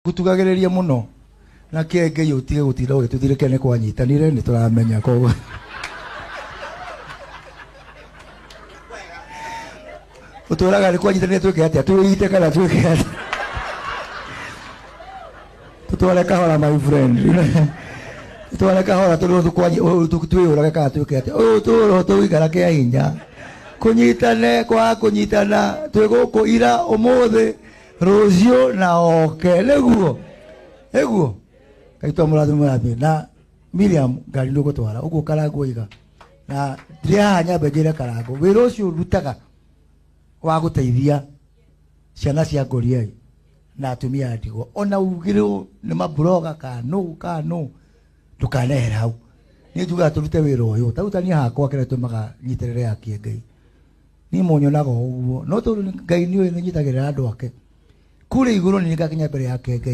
Gũtugagĩrĩria mũno na kĩengei ũtige gũtinda ũgĩtũthirĩkia nĩ kwanyitanire nĩ tũramenya koguo ũtwĩraga nĩ kwanyitanire twĩke atĩa twĩite kana twĩke atĩa tũtware kahora my friend tũtware kahora tondũ twĩyũrage kana twĩke atĩa ũyũ tũro tũgũikara kĩa hinya kũnyitane kwaga kũnyitana twĩ gũkũ ira ũmũthĩ rũciũ na oke nĩguo nĩguo Ngai twamũrathime mũrathime na Miriam ngari ndũgũtwara ũguo Karangũ oiga na ndĩrĩ haha nyambe njĩre Karangũ wĩra ũcio ũrutaga wa gũteithia ciana cia ngoriai na atumia a ndigwa ona ugĩrwo nĩ maburoga kana nũ kana nũ ndũkanehere hau niĩ njugaga tũrute wĩra ũyũ ta rĩu ta niĩ hakwa kĩrĩa tũmaga nyitĩrĩre akie Ngai niĩ mũnyonaga o ũguo no tondũ Ngai nĩũĩ nĩ nyitagĩrĩra andũ ake kũrĩa igũrũ nĩ ngakinya mbere yake Ngai.